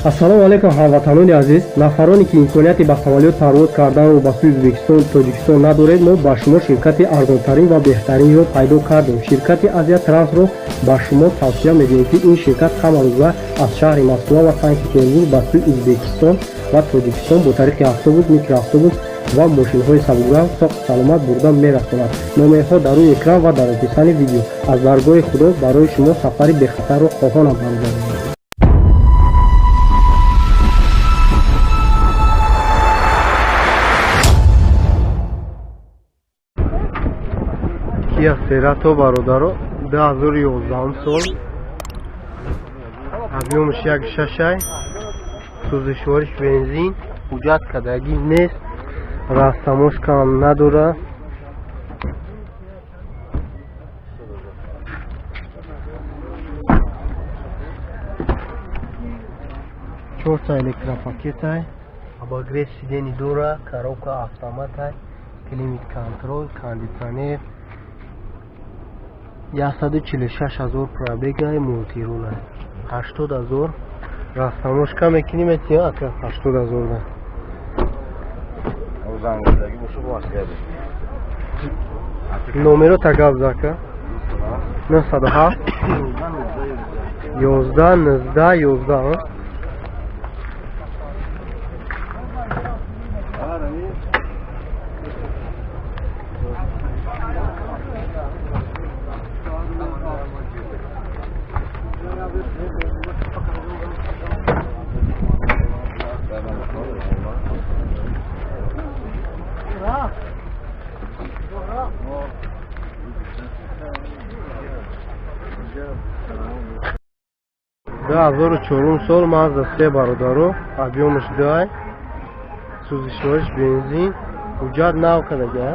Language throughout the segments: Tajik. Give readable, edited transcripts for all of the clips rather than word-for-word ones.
Ассалому алайкум, ҳамватанони азиз. Нафароне ки имконияти ба самолёт парвоз карданро ба сӯи Ӯзбекистон, Тоҷикистон надоред, мо ба шумо ширкати арзонтарин ва беҳтаринро пайдо кардем. Ширкати Азия Трансро ба шумо тавсия медиҳем, ки ин ширкат ҳамарӯза аз шаҳри Москва ва Санкт Петербург ба сӯи Ӯзбекистон ва Тоҷикистон бо тариқи автобус, микроавтобус ва мошинҳои сабукранг соқу саломат бурда мерасонад. Номерҳо дар рӯи экран ва дар описании видео. Аз даргоҳи Худо барои шумо сафари бехатарро хоҳонам, бародарон. Kia Cerato, бародаро, 2011 сол, объём аш 1,6, сӯзишвориш бензин, ҳуҷҷат кардагӣ нест, растаможка ам надора. Чорта электропакетай, обогрев сидений дора, коробка автоматай, климат контроль, кондитсионер, 146 000 пробег ай, мультируль ай, 80 000 растаможка мекунӣ, метиҳ, ака, 80 000 да. Номеро тагаб зака: 907 11 19 11. 2004 сол, Мазда се, бародаро, объём аш 2, сӯзишвориш бензин, ҳуҷҷат нав кардага,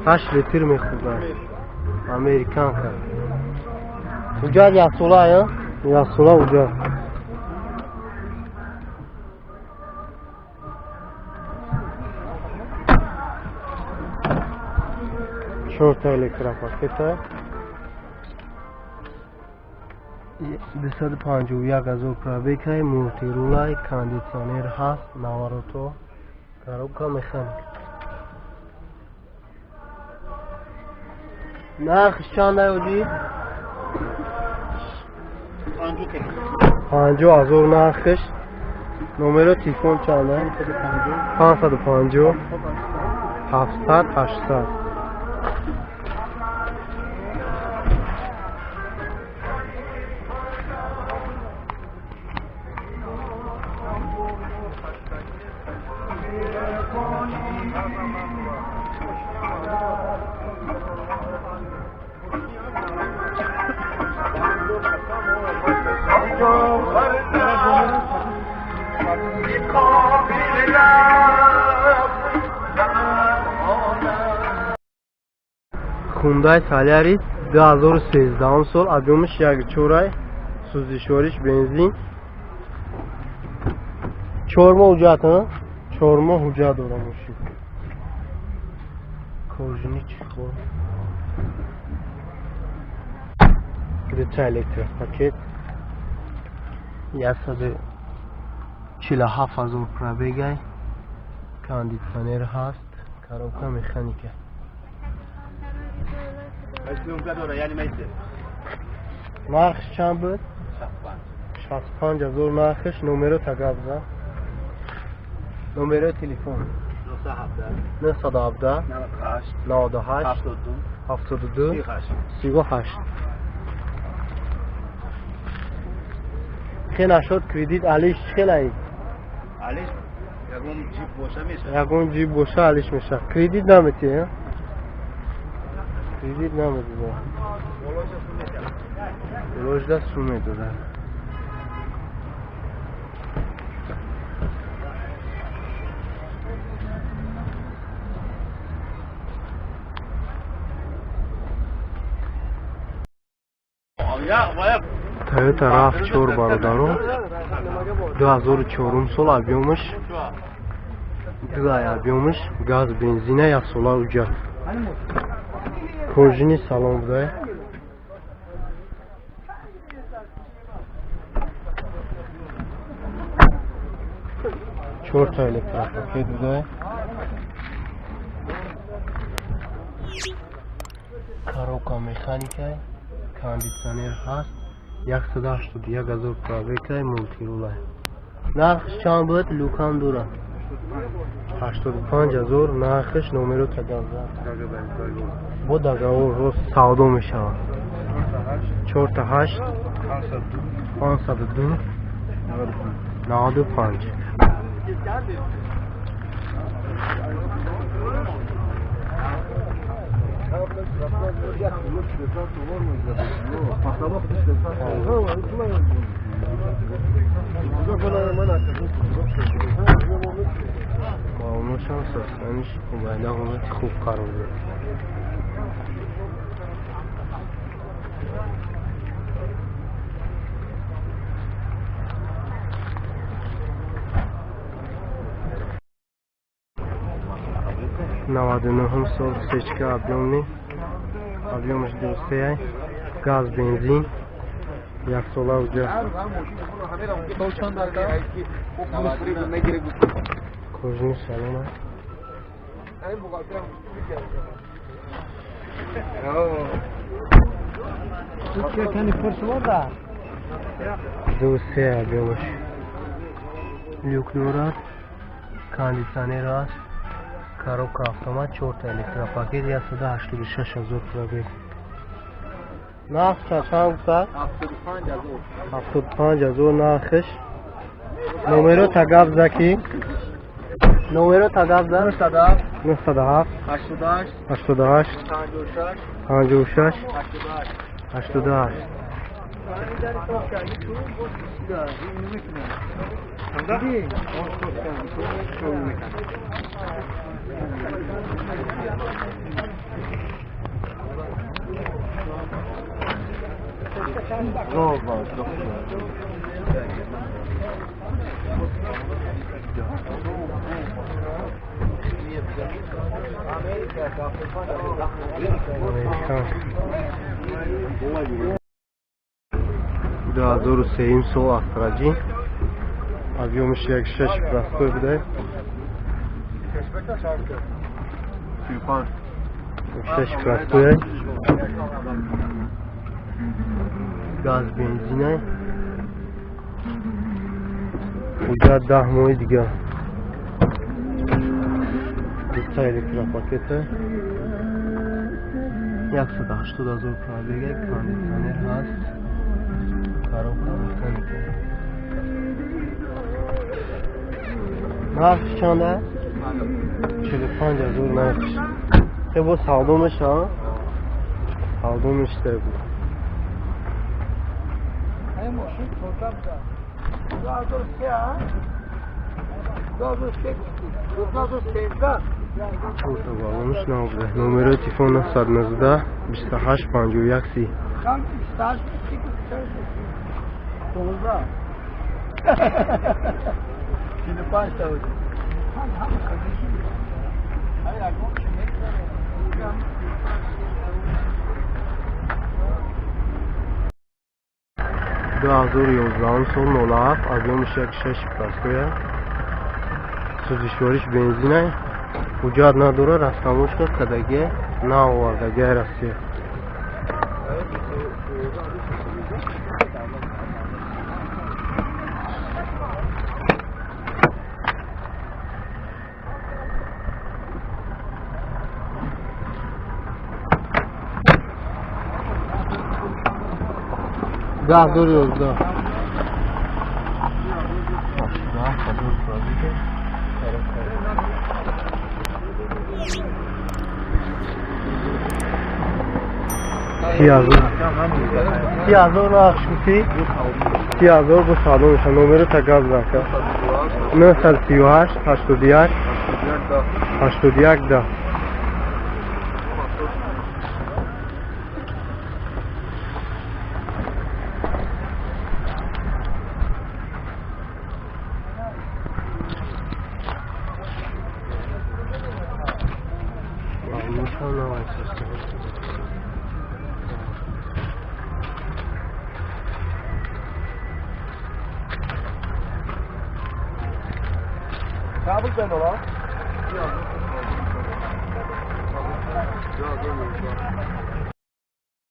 8 литр мехӯрда, американка, ҳуҷҷат яксола, яксола ҳуҷҷат. Чорта электропакета, 251 000 пробег ай, мультируль ай, кондитсионер ҳаст, наворото, коробка механик. Нархш чанд ай, оҷӣ? 50 000 нархш. Номеро телефон чанд ай? 550 700 800. Хундай Солярис, 2013 сол, объём аш 1,4, сӯзишвориш бензин, 4 моҳ ҳуҷҷат, 4 моҳ ҳуҷҷат дора мошин, кожаный чехол, дута электропакет, 147 000 пробег ай, кондитсионер ҳаст, коробка механика. Нархш чанд буд? 65 000 нархш. Номеро тагабза, номерои телефон: 917 98 72 38. Хе нашод кредит алиш чӣ хелаи? Ягон ҷиб боша, алиш меша. Кредит наметиҳ, кредит намедида, ложда сум медода. Тойота RAV4, бародарон, 2004 сол, объём аш 2, объём аш газ, бензина, яксола ҳуҷҷат, кожаный салон буда. Чорта электропакет буда. Коробка механика, кондитсионер ҳаст. 181 000 пробега, мултирула. Нархш чанд буд? Люкам дура. 85 000 нархш, номеро тагавза. Бо договор рост савдо мешавад. 4 8 502 95. Маълумошам состаниш Убайда ҳолати хуб қарор дорад. Наваду нӯҳум сол сечка объёмни, объёмаш 2,3, газ, бензин, яксола уҷа. Кожини салона. 2,3 объёмаш. Люк дорад, кондитсионер аст. Коробка автомат, 4 электропакет, 186 000 пробег. Нарх чанд гуфтад? 75 000 нархш. Номеро тагав заки. Номеро тагав за? 907 88 56 88. Ду ҳазору сеюм сол Астраҷи, объёмаш 1,6 простой буда. 6 простой, газ, бензина. Уҷа 10 моҳи дига. Дута электропакета. 180 000 пробега, кондитсионер ҳаст. Коробка механика. Нархш чанд аст? 45 000 нархш. Бо савдо мешавад? Савдо мешуда буд. Чорта балонш набуда. Номерои телефон 919 28 51 30. Ду ҳазору ёздаҳум сол 07, объёмаш 1,6 простой. Сӯзишвориш бензина. Ҳуҷҷат надорад, растамошка кадаге наовардагиай Россия. 2011. 30 000 нархш гуфтӣ? 30 000 бо савдо мешавад. Номеро тагав зака. 938 81 81 10. Чанд пул дола?